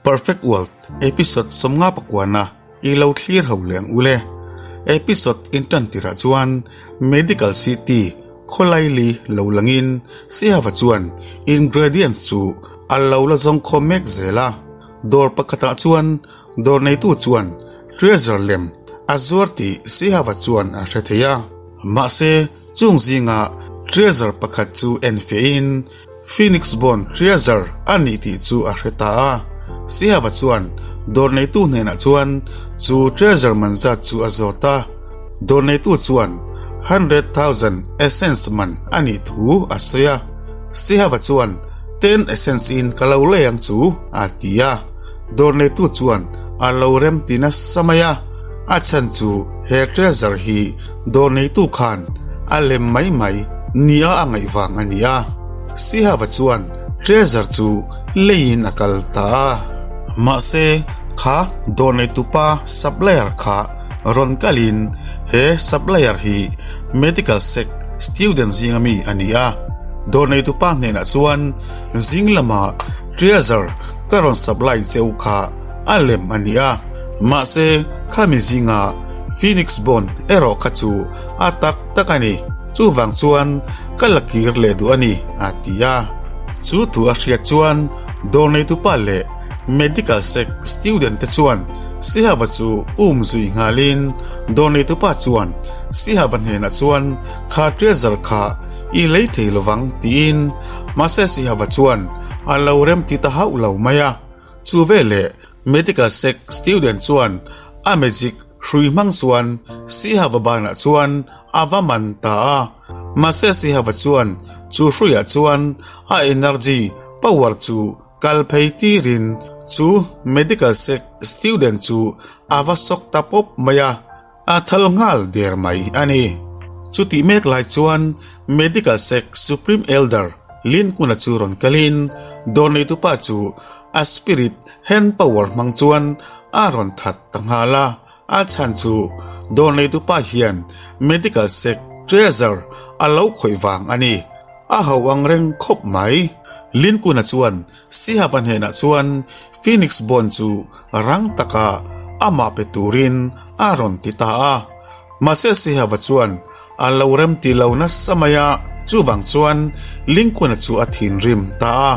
Perfect World episode 59 i lo thlir ho leh ang u le. Episode intan tirah chuan Medical City khawlaili lo langin Sihava chuan ingredients chu a lo la zawng khawm mek zel a. Dawr pakhatah chuan dawr neitu chuan treasure lem a zuar tih Sihava chuan a hre thei a. Mahse chung zinga treasure pakhat chu en fiahin Phoenix Bond treasure a nih tih chu a hre ta a. Sihava chuan dawr neitu hnenah chuan chu treasure man zat chu a zawt a. Dawr neitu chuan 100,000 essence man a nih thu a sawi a. Sihava chuan ten essence in ka lo lei ang chu a ti a. Dawr neitu chuan a lo rem ti nasa mai a. A chhan chu he treasure hi dawr neitu khan a lem mai mai nia a ngaih vang a ni a. Sihava chuan treasure chu leiin a kal ta a. Mahse, kha dawr neitupa supplier kha rawn kalin he supplier hi medical sec student zinga mi a ni a. Dawr neitupa hnenah chuan zing lama treasure ka rawn supply cheu kha a lem a ni a. Mahse, khami zinga Phoenix Bond erawh kha chu a tak tak a ni. Chuvang chuan ka la kir leh duh a ni, a ti a. Chu thu a hriat chuan dawr neitupa leh medical sec student te chuan Sihava chu um zui nghalin dawr neitupa chuan Sihava hnenah chuan kha treasure kha i lei thei lovang tiin mahse Sihava chuan a lo remti ta hauh lo mai a. Chu veleh medical sec student chuan a magic hrui hmang chuan Sihava banah chuan a va man ta a. Mahse Sihava chuan chu hruiah chuan a energy power chu kal phei tirin chu medical sec student chu a va sawk ta pawp mai a, a thal nghal der mai a ni. Chutih mek lai chuan medical sec supreme elder Linkuna chu rawn kalin dawr neitupa chu a spirit hand power hmang chuan a rawn that ta nghal a. A chhan chu dawr neitupa hian medical sec treasure a lo khawih vang a ni. A ho ang reng khawp mai. Linkuna chuan Sihava hnenah chuan Phoenix Bond chu rang taka amah pe turin a rawn ti ta a. Mahse Sihava chuan a lo rem ti lo nasa mai a, chuvang chuan Linkuna chu a thinrim ta a.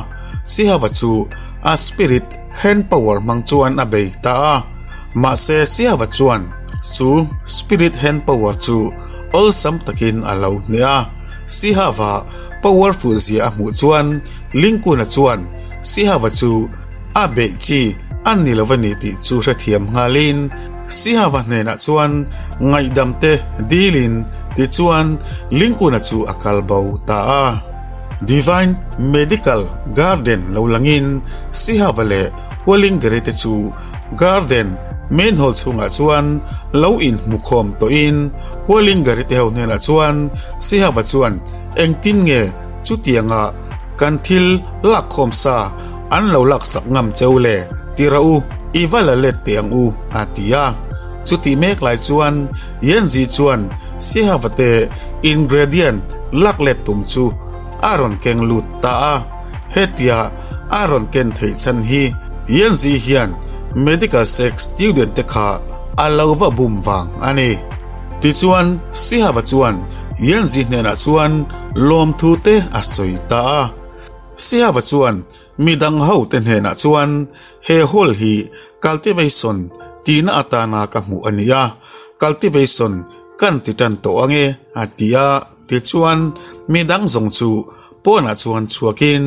Sihava chu a spirit hand power hmang chuan a bei ta a. Mahse Sihava chuan chu spirit hand power chu awlsam takin a lo hneh a. Sihava powerful zia a hmuh chuan Linkuna chuan Sihava chu a beih chi a ni lo a ni tih chu hrethiam nghalin Sihava hnenah chuan ngaihdam te dilin tichuan Linkuna chu a kal bo ta a. Divine Medical Garden lo langin Sihava leh Hualingere te chu Garden main hall chhungah chuan lo inhmukhawm tawhin Hualingere te ho hnenah chuan Sihava chuan engtin nge chutianga kan thil lakkhawm sa an lo laksak ngam cheu le ti rawh u, i va la let teh ang u a ti a. Chutih mek lai chuan Yanzi chuan Sihava te ingredient lak let tum chu a rawn keng lut ta a. Hetia a rawn ken theih chhan hi Yanzi hian medical sec student te kha a lo va bum vang a ni. Tichuan Sihava chuan Yanzi hnenah chuan lawmthu te a sawi ta a. Sihava chuan midang ho te hnenah chuan he hall hi cultivation tihna atana ka hmuh a ni a, cultivation kan ti tan tawh ange a ti a. Tichuan midang zawng chu pawnah chuan chhuakin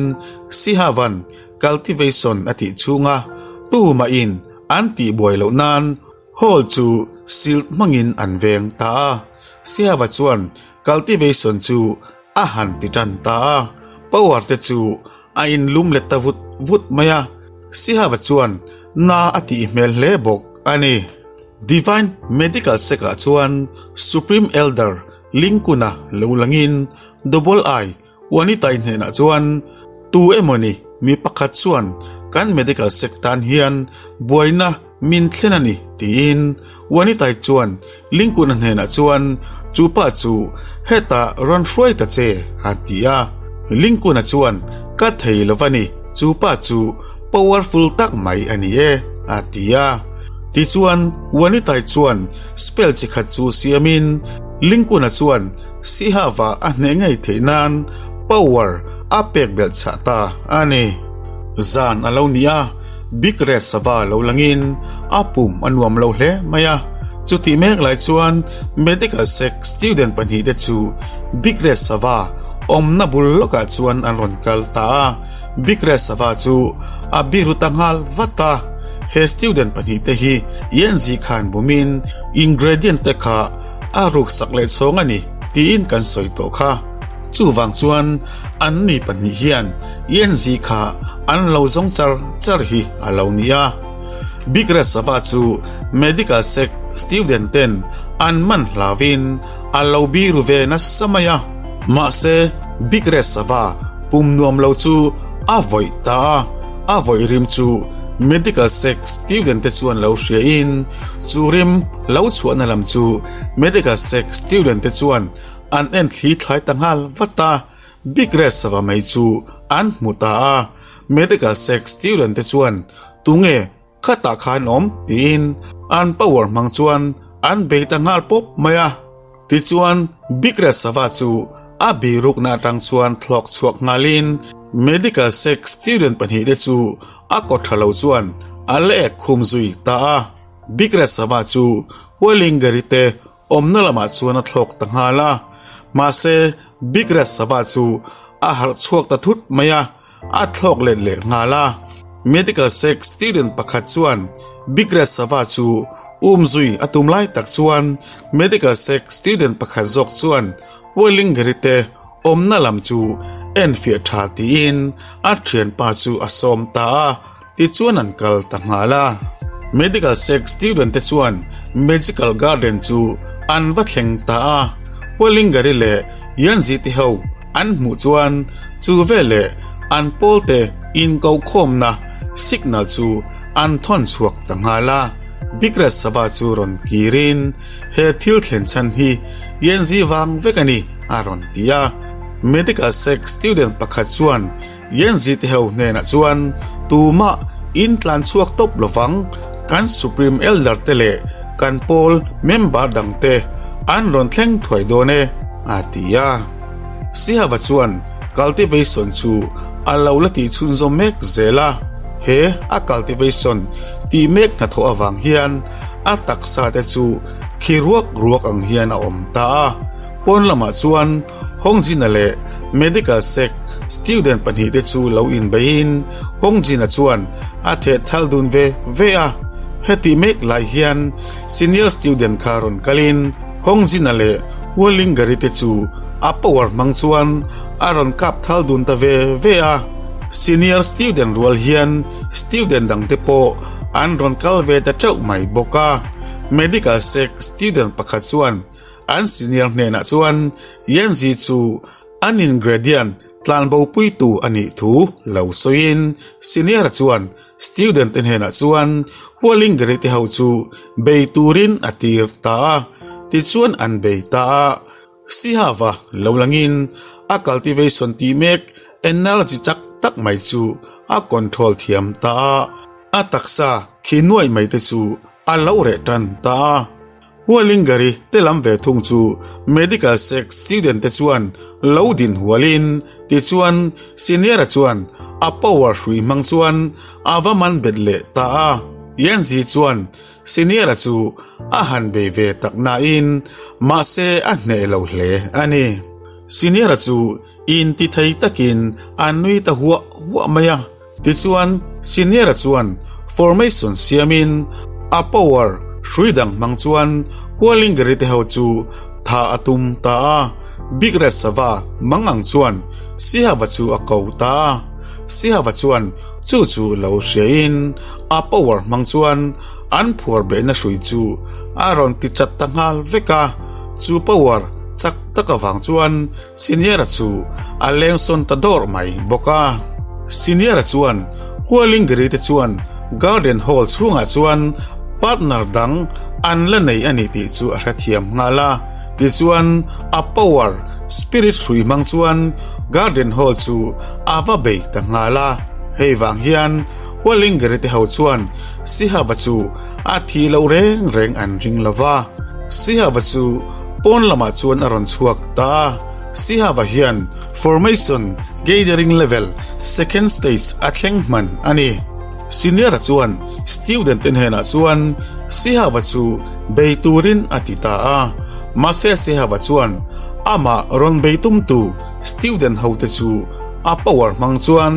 Sihavan cultivation a tih chhunga tumahin an tihbuai loh nan hall chu silt hmangin an veng ta a. Sihava chuan cultivation chu a han ti tan ta a, power te chu a inlum let ta vut vut mai a, Sihava chuan na a tih hmel hle bawk a ni. Divine Medical Sect ah chuan Supreme Elder Linkuna lo langin Double I Juanita-i hnenah chuan tu emawni mi pakhat chuan kan medical sect tan hian buaina min thlen a ni tiin Juanita-i chuan Lincoln-a hnenah chuan chu pa chu hetah rawn hruai ta che a ti a. Lincoln-a chuan ka thei lo va ni, chu pa chu. powerful tak mai a ni e, a ti a. Tichuan, Wanitai chuan spell chi khat chu siamin Lingkuna chuan Sihava a hneh ngei theih nan power a pek belh chhah ta a ni. Zan a lo ni a, Big Red sava lo langin a pum a nuam lo hle mai a. Chutih mek lai chuan Medical Sec student pahnihte chu Big Red sava awmna bul lawkah chuan an rawn kal ta a. Big Red sava chu a biru ta nghal vat a. He student pahnihte hi Yanzi khan bumin ingredient te kha a ruk sak leh chhawng a ni tiin kan sawi tawh kha. Chuvang chuan anni pahnih hian Yanzi kha an lo zawng char char hi a lo ni a. Big Red Sava chu Medical Sec student ten an man hlauvin a lo biru ve nasa mai a. Mahse Big Red Sava pum nuam lo chu a vawih ta a, a vawih rim chu Medical Sec student te chuan lo hriain chu rim lo chhuahna lam chu Medical Sec student te chuan an en thli thlai ta nghal vat a, Big Red sava mai chu an hmu ta a, Medical Sec student te chuan tunge khatah khan awm tiin an power hmang chuan an bei ta nghal pawp mai a. Tichuan Big Red sava chu a birukna atang chuan thlawk chhuak nghalin Medical Sec student pahnihte chu a kaw tha lo chuan a la ek khum zui ta a. Big Red sava chu Wellingary te awmna lamah chuan a thlawk ta nghal a. Mahse Big Red sava chu a harh chhuak ta thut mai a, a thlawk let leh nghal a. Medical Sec student pakhat chuan Big Red sava chu um zui a tum lai tak chuan Medical Sec student pakhat zawk chuan Wellingary te awmna lam chu enfiah tha tiin a thianpa chu a sawm ta a, tichuan an kal ta nghal a. Medical Sec student te chuan Magical Garden chu an va thleng ta a, Wellingary leh Yanzi te ho an hmuh chuan chu veleh an pawlte inkohkhawmna signal chu an thawn chhuak ta nghal a. Bikras Sava chu rawn kirin he thil thlen chhan hi Yanzi vang vek a ni a rawn ti a. Medical Sec student pakhat chuan Yanzi te ho hnenah chuan tumah in tlan chhuak tawp lovang, kan Supreme Elder te leh kan pawl member dang te an rawn thleng thuai dawn e, a ti a. Sihava chuan cultivation chu a lo la tih chhunzawm mek zel a, he a cultivation tih mek hnathawh avang hian a taksa te chu khi ruak ruak ang hian a awm ta a, pawn lamah chuan Hongjin-a leh Medical Sec student pahnihte chu lo inbeihin Hongjin-a chuan a theh thal dun ve ve a. Hetih mek lai hian senior student kha rawn kalin Hongjin-a leh Wellingary te chu a power hmang chuan a rawn kap thal dun ta ve ve a. Senior student rual hian student dangte pawh an rawn kal ve ta teuh mai bawk a. Medical Sec student pakhat chuan An senior hnenah chuan Yanzi chu an ingredient tlanbopuitu a nih thu lo sawiin senior chuan student te hnenah chuan Hualingeri te ho chu bei turin a tir ta a, tichuan an bei ta a. Sihava lo langin a cultivation tih mek energy chak tak mai chu a control thiam ta a, a taksa khi nuai mai te chu a lo reh tan ta a. Hualingari te lam ve thung chu Medical Sec student te chuan lo din hualin tichuan Senior-a chuan a power hrui hmang chuan a va man bet leh ta a. Yanzi chuan Senior-a chu a han bei ve tak nain mahse a hneh lo hle a ni. Senior-a chu intithei takin a nui ta huah huah mai a. Tichuan, Senior-a chuan formation siamin a power hrui dang hmang chuan Hualingeri te ho chu tha a tum ta a. Big Red sava mang ang chuan Sihava chu a ko ta a. Sihava chuan chu chu lo hriain a power hmang chuan an phuar behna hrui chu a rawn ti chat ta nghal vek a. Chu power chak tak avang chuan Senior-a chu a leng sawn ta dawrh mai bawk a. Senior-a chuan Hualingiri te chuan Garden Hall chhungah chuan partner dang an la nei a ni tih chu a hrethiam nghal a. Tichuan a power spirit hrui hmang chuan Garden Hall chu a va bei ta nghal a. Hei vang hian. Hualingeri te ho chuan Sihava chu a thi lo reng reng an ring lo va. Sihava chu pawn lamah chuan a rawn chhuak ta a. Sihava hian Formation Gathering Level Second Stage a thleng hman a ni. Senior-a chuan student te hnenah chuan Sihava chu bei turin a ti ta a. Mahse Sihava chuan amah rawn bei tumtu student hote chu a power hmang chuan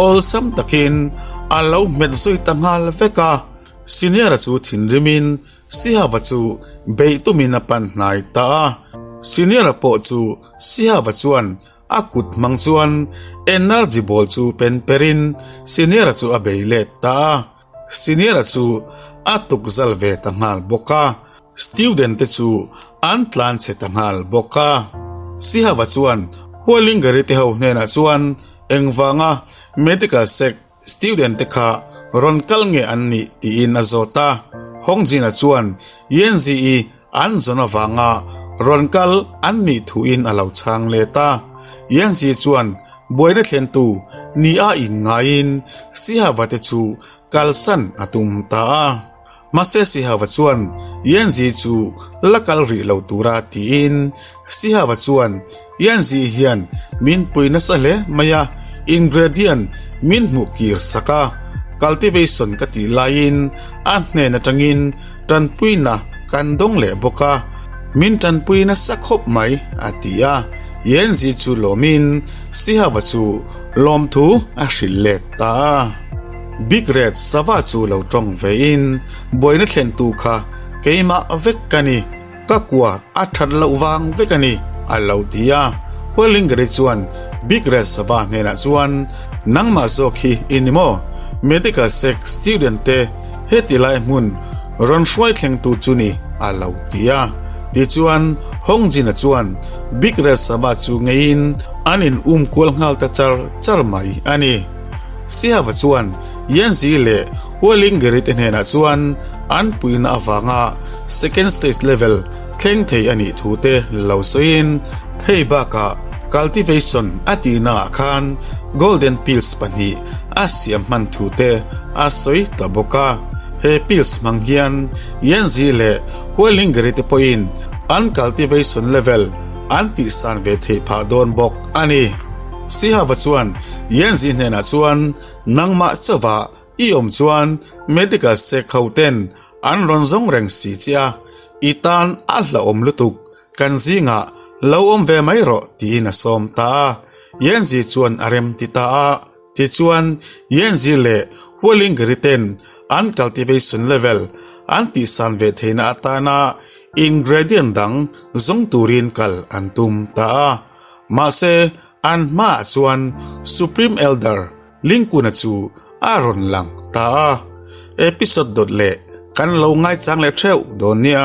awlsam takin a lo hmet zui ta nghal vek a. Senior-a chu thinrimin Sihava chu beih tumin a pan hnai ta a. Senior-a pawh chu Sihava chuan a kut hmang chuan energy ball chu pen perin Senior-a chu a bei let ta a. Senior-a chu a tukzal ve ta nghal bawk a. Student te chu an tlan chhe ta nghal bawk a. Sihava chuan Hualingari te ho hnenah chuan engvanga medical sec student te kha rawn kal nge an nih tiin a zawt a. Hongjin-a chuan Yanzi-i an zawn avanga rawn kal an nih thuin a lo chhang let a. Yanzi chuan buaina thlentu nia inngaiin Sihava te chu kalsan a tum ta a. Mahse Sihava chuan Yanzi chu la kal rih lo tura tiin Sihava chuan Yanzi hian min pui nasa hle mai a, ingredient min hmuh kir sak a, cultivation ka tih laiin a hnen atangin tanpuina kan dawng leh bawk a, min tanpui nasa khawp mai a ti a. Yanzi chu lawmin Sihava chu lawmthu a hrilh let ta a. Big Red sava chu lo tawng vein buaina thlentu kha keimah vek ka ni, ka kua a that loh vang vek a ni, a lo ti a. Hualingeri chuan Big Red sava hnenah chuan, Nangmah zawk hi i ni maw? Medical sec student te heti lai hmun rawn hruai thlengtu chu ni, a lo ti a. Tichuan Hongjin-a chuan Big Red sava chu ngeiin an in um kual nghal ta char char mai a ni. Sihava chuan Yanzi leh Hualingeri te hnenah chuan an puihna avanga second stage level thleng thei a nih thu te lo sawiin hei bakah cultivation a tihna ah khan golden pills pahnih a siam hman thu te a sawi ta bawk a. He pills hmang hian Yanzi leh Hualingeri te pawhin an cultivation level an tihsan ve theih phah dawn bawk a ni. Sihava chuan Yanzi hnenah chuan nangmah chauha i awm chuan medical sec ho ten an rawn zawng reng si che a, i tan a hlauhawm lutuk, kan zingah lo awm ve mai rawh tiin a sawm ta a. Yanzi chuan a rem ti ta a, tichuan Yanzi leh Hualingeri ten an cultivation level an tihsan ve theihna atana ingredient dang zawng turin kal an tum ta a. Mahse, an hmaah chuan Supreme Elder Lincoln-a chu a rawn lang ta a. Episode dawt leh kan lo ngaichang leh theuh dawn nia.